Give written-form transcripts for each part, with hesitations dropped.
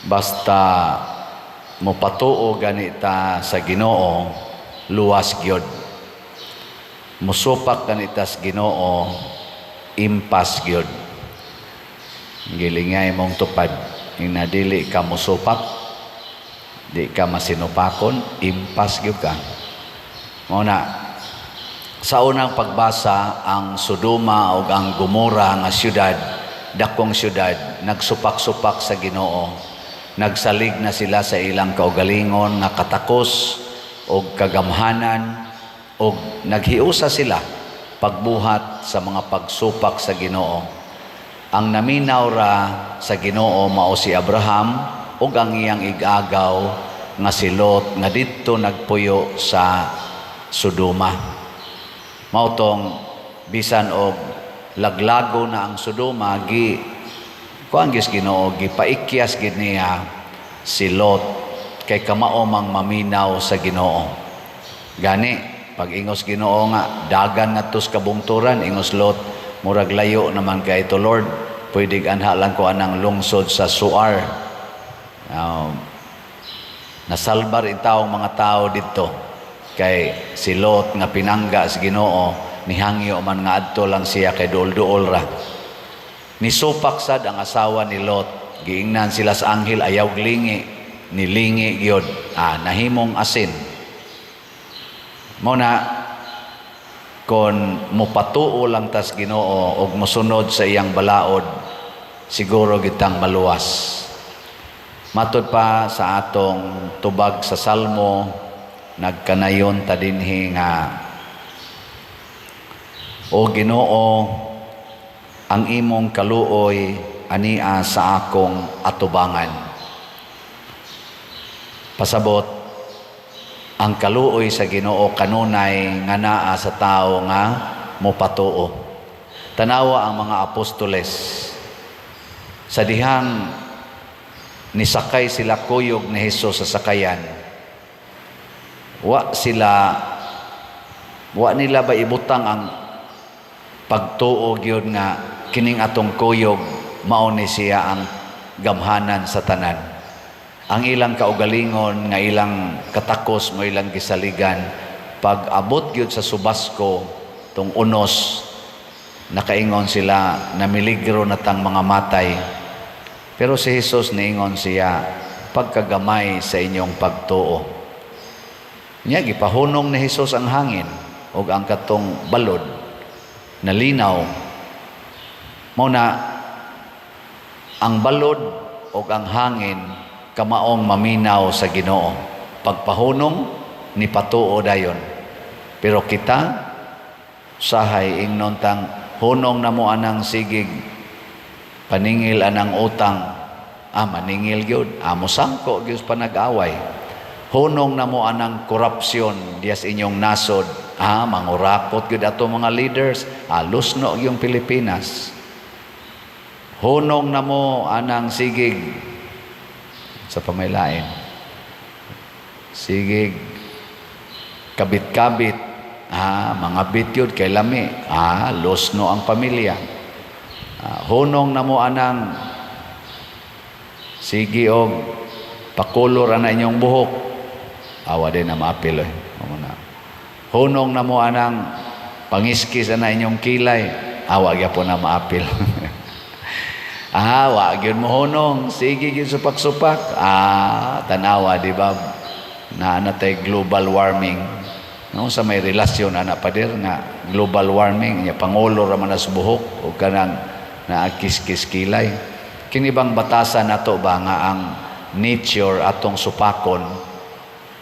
Basta mopatuo gani ta sa Ginoo, luwas gyud. Musupak gani ta sa Ginoo, impas gyud. Gilingay mong tupad, ina dili ka mosupak, di ka masinupakon, impas gyud ka. Mao na sa unang pagbasa, ang Sodoma ug ang Gomora nga syudad, dakong syudad, nagsupak-supak sa Ginoo. Nagsalig na sila sa ilang kaugalingon nga katakos og kagamhanan og naghiusa sila pagbuhat sa mga pagsupak sa Ginoo. Ang naminaw ra sa Ginoo mao si Abraham ug ang iyang igagaw nga si Lot nga didto nagpuyo sa Sodoma. Mao tong bisan og laglago na ang Sodoma, gi kuan gyud Ginoo, gipaikyas gid niya si Lot kay kamao mang maminaw sa Ginoo. Gani pag ingos Ginoo nga dagan ngadto sa kabungturan, ingos Lot, "Murag layo naman kay ito, Lord, pwede anha lang ko anang lungsod sa Zoar." Nasalbar intawong mga tao didto kay si Lot nga pinangga sa Ginoo, nihangyo man nga adto lang siya kay duol-duol ra. Nisupak sad ang asawa ni Lot. Giingnan sila sa anghel, "Ayaw lingi." Nilingi gyud. Ah, nahimong asin. Mao na kon mopatuo lang tas Ginoo og mosunod sa iyang balaod, siguro gitang maluwas. Matod pa sa atong tubag sa Salmo, nagkanayon ta dinhi nga, "O Ginoo, ang imong kaluoy ania sa akong atubangan." Pasabot, ang kaluoy sa Ginoo kanunay nga naa sa tao nga mopatuo. Tanawa ang mga apostoles. Sa dihang nisakay sila kuyog ni Hesus sa sakayan, wa nila ba ibutang ang pagtuo gyud nga kining atong kuyog mao ni siya ang gamhanan sa tanan. Ang ilang kaugalingon nga ilang katakos mo ilang gisaligan. Pag abot gyud sa subasko tong unos, nakaingon sila, "Namiligro na tang mga matay." Pero si Jesus, niingon siya, "Pagkagamay sa inyong pagtuo." Nya gipahunong ni Jesus ang hangin ug ang katong balod nalinaw. Mao na ang balod ug ang hangin kamaong maminaw sa Ginoo. Pagpahunong, ni patuo dayon. Pero kita sahay ingnon tang hunong na mo anang sigig paningil anang utang, ah, maningil gyud, amo sangko gyud panag-away. Hunong na mo anang korupsyon dias inyong nasod, ah, mangurakot gyud ato mga leaders, ah, lusno yung Pilipinas. Hunong na mo anang sigig sa pamaylain, sigig kabit-kabit, ah, mga bityod kay lami, ah, lusno ang pamilya. Ah, hunong na mo anang sige og pakulor ana inyong buhok, awa din na maapil eh. Mao na. Hunong na mo anang pangiskis ana inyong kilay, awa gyapon na maapil. Ah, wa gyud mo hunong, sige gyud supak-supak. Ah, tanawa, di ba? Na natay global warming. No, sa may relasyon ana, pader, nga global warming nya pangulo ra man as buhok o kanang naakiskis kilay. Kini bang batasan nato ba nga ang nature atong supakon,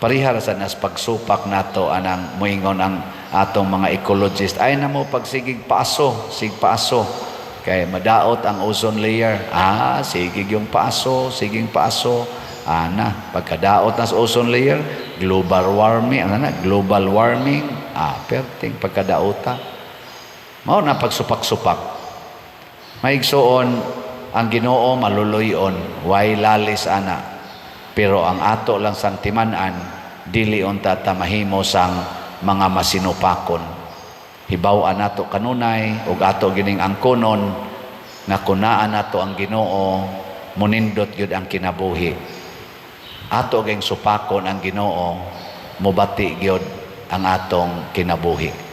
pareha ra sa nas pagsupak nato anang moingon ang atong mga ecologist ay na mo pagsigig paaso, sig paaso kay madaot ang ozone layer. Ah, sigig yung paaso, siging paaso ana, pagkadaot na sa ozone layer, global warming ano na, global warming. Ah, perting pagkadaota. Mao na pagsupak-supak. Maigsuon, ang Ginoo maluluyon, way lalis ana, pero ang ato lang sang timan-an, dili unta ta mahimo sang mga masinupakon. Hibaw-an nato kanunay ug ato gining angkonon nga kunaan nato ang Ginoo. Munindot gyud ang kinabuhi. Ato gyud supakon ang Ginoo, mubati gyud ang atong kinabuhi.